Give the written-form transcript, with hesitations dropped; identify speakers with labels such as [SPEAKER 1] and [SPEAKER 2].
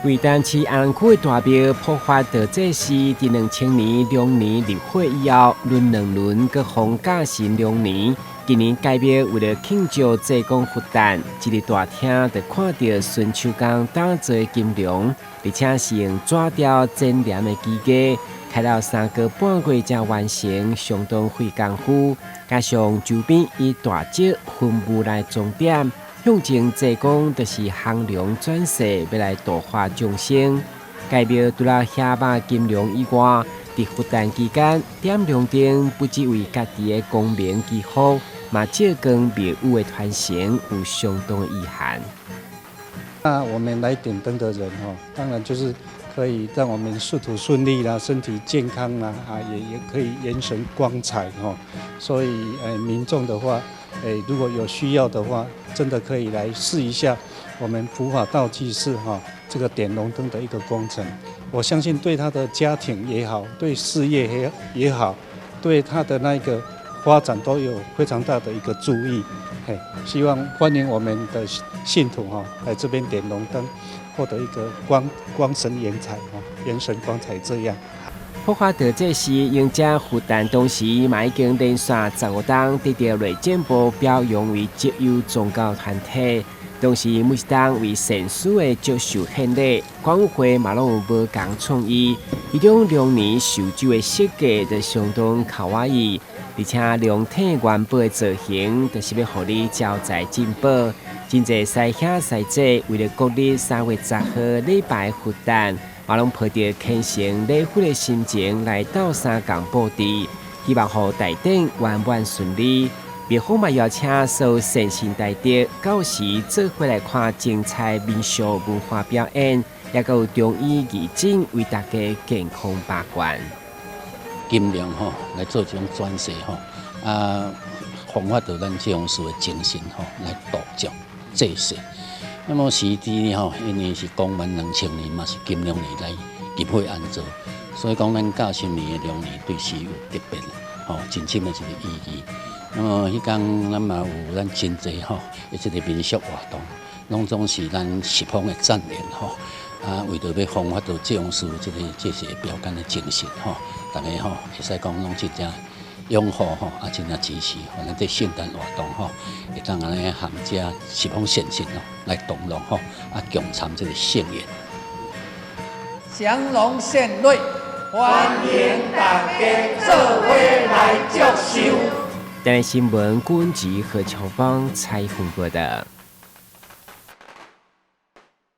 [SPEAKER 1] 位淡市安南區的大廟普法道濟寺，佇2000年龍年入火以後，輪兩輪閣予加神龍年。今年該廟為了慶祝濟公佛誕，這個大廳就看著孫秋江打造的金龍，而且是用紙雕剪黏的技藝，開了3個半月才完成，相當費工夫。加上周邊以大石雲霧來裝點，象徵濟公就是降龍轉世，欲來度化眾生。該廟除了額肉金龍以外，佇佛誕期間點龍燈，不只為家己的功名祈福，嘛照光廟宇的傳承，有相當的意涵。
[SPEAKER 2] 那我們來點燈的人吼，當然就是可以讓我們仕途順利啦，身體健康啦，啊，也可以延神光彩吼。所以，民眾的話，如果有需要的話，真的可以來試一下我們普法道濟寺哈這個點龍燈的一個工程。我相信對他的家庭也好，對事業也好，對他的那個發展都有非常大的一個助益。嘿，希望歡迎我們的信徒哈來這邊點龍燈，獲得一個光神延彩哈，延神光彩這樣。
[SPEAKER 1] 普法道濟寺迎接佛誕同時，嘛已經連續15冬得著內政部表揚為績優宗教團體。同時，每一冬為善事的祝壽獻禮，管委會嘛攏有無仝創意。其中龍年壽酒的設計就相當卡哇伊，而且龍體元寶的造型，就是欲予你招財進寶。真濟師兄師姐為了國曆3月10號禮拜佛誕，嘛攏抱著虔誠禮佛的心情來鬥相共布置，希望予大典圓滿順利。廟方嘛邀請所有善信大德，到時做伙來看精彩民俗文化表演，也閣有中醫義診為大家健康把關。
[SPEAKER 3] 金龍吼來做這種轉世吼，啊，弘法著咱這種事的精神吼來度眾濟世。那麼時佇吼，因為是公元2000年嘛，是金龍年來入火安做，所以講咱甲新年的龍年對是有特別吼真深的一個意義。那麼彼工咱嘛有咱真濟吼，的這個民俗活動，攏總是咱十方的讚言吼。啊，為著欲弘法著這種事，這個這些標桿的精神吼，逐家吼會使講攏真正擁護吼，啊，真正支持，咱這聖誕活動吼，會當按呢含遮十方善信哦來同樂吼，啊，共參這個盛宴。
[SPEAKER 4] 祥龍獻瑞，歡迎大家做伙來祝壽。
[SPEAKER 1] 台新聞郭文吉何秋芳採訪報導。